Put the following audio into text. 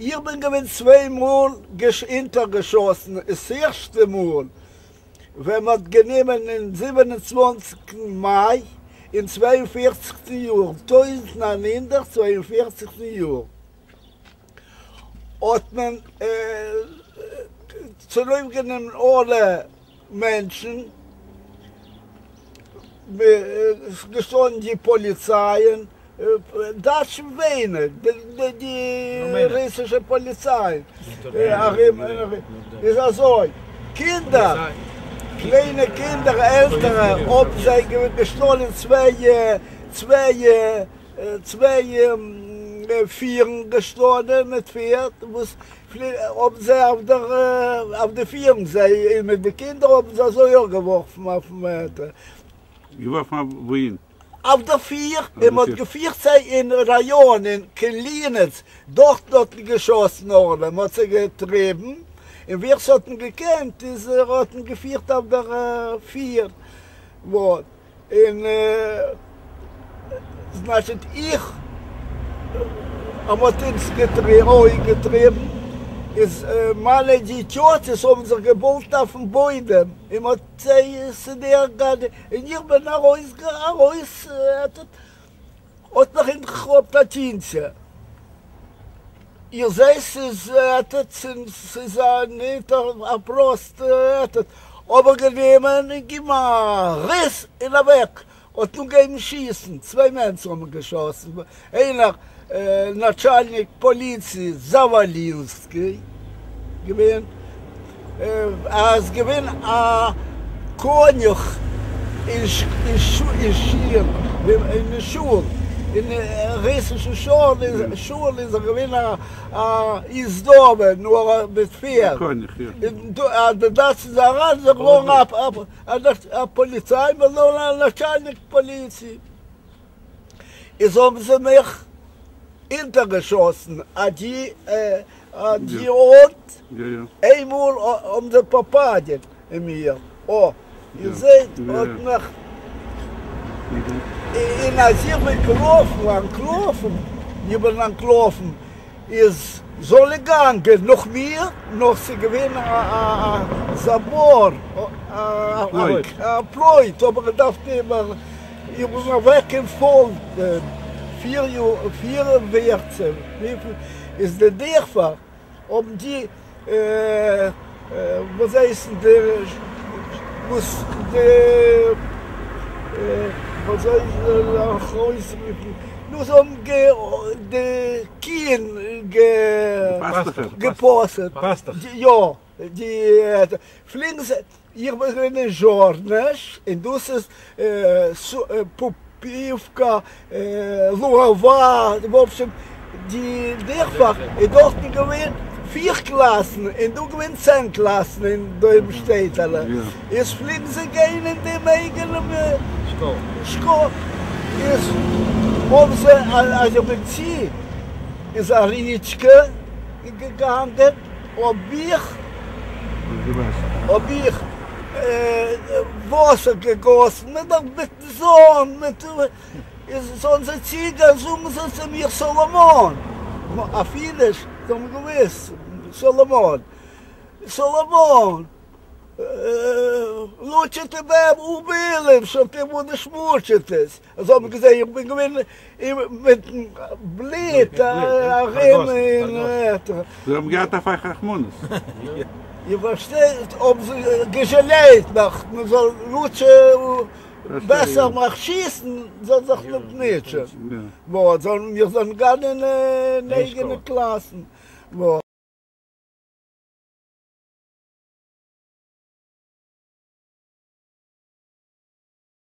איך בין געווען צוויי מאל אונטערגעשאסן, ס'ערשטע מאל ווען מ'האט גענומען אין זיבן און צוואנציגסטן מאי אין צוויי און פערציגסטן יאר, טויזנט נײַן הונדערט צוויי און פערציגסטן יאר, האט מען צונויפגענומען אלע מענטשן, געשטאנען די פאליצייען, דייטשן ווייניג, די רוסישע פאליציי ארום, איז אזוי, קינדער, קליינע קינדער, עלטערע, האבן זיי געשטאנען צוויי צוויי צוויי פירן געשטאנען מיט פערד וואס האבן זיי אויף דער אויף די פירן זיי און מיט די קינדער האבן זיי אזוי אויך געווארפן אויפן געווארפן אויף וואוהין? אויף דער פיר, און מ'האט געפירט זיי אין ראיאן אין קלינעץ, דארטן האט מען געשאסן אלע, מ'האט זיי געטריבן, און ווער ס'האט ניט געקענט איז האט מען געפירט אויף דער פיר. און значит איך אז מ'האט אונז געטריבן איז מיינע די טיאטעס האבן זיך געבאלט אויפן בוידעם און מ'האט זיי סידור געהאט און איך בין ארויס ארויס האט מיך אנגעכאפט א טינצע איך זעה ס'איז עטץ ס'איז א ניט א פראסט עטץ האב איך גענומען און געבן א ריס און אוועק האט אנגעהויבן שיסן צוויי מענטשן האבן געשאסן איינער נאטשאלניק פאליצי זאוואלינסקי געווען ער איז געווען א קאניוך אין שול, אין רוסישן שול איז ער געווען א איזדאבע נאר מיט פערד, אז די דייטשן זענען אריין איז ער געווארן א פאליציי א נאטשאלניק פאליצי, איז האבן זיי מיך אונטערגעשאסן אז די די האט איינמאל האבן זיי פאפאדעט אין מיר, אה, איר זעהט, האט מיך, און אז איך בין געלאפן, אנטלאפן, איך בין אנטלאפן, איז זאל איך גאנגען נאך מיר, נאר ס'איז געווען א זאבאר, א פלויט, האב איך געדארפט איבער, איך בין אוועק אין פאלד, פיר יאר, פיר ווערצער, וויפיל. איז די דערפער האבן די וואס הייסן די וואס די וואס זאל איך אויסרופן נו זיי האבן די קיען געפאסעט יא די פלעגן זיי איך בין געווען אין זשארנעש און דאס איז פופיווקא, לוהאווא, וואפשעם, די דערפער איז דארטן געווען פיר קלאסן און דא געווען צען קלאסן אין דעם שטעטעלע, איז פלעגן זיי גיין אין דעם אייגענעם שקאל, איז האבן זיי אז איך בין צו איז א ריטשקע געגאנגען. האב איך האב איך וואסער געגאסן מיט מיטן זון מיט איז זאלן זיי צוגיין זאגן זיי צו מיר סאלאמאן אויף אידיש זיי האבן געוואוסט סאלאמאן סאלאמאן лучше тебе убили, що ти будеш мучитись. זיי האבן געזען איך בין געווען מיטן בלוט ארום און. זיי האבן געהאט אויף אייך רחמנות. איר פארשטייט, האבן זיי געזשעלעט מיך, מען זאל лучше בעסער מיך שיסן, זאל זיך ניט מוטשען. וואס, זאלן מיר זאלן גיין אין אייגענע קלאסן.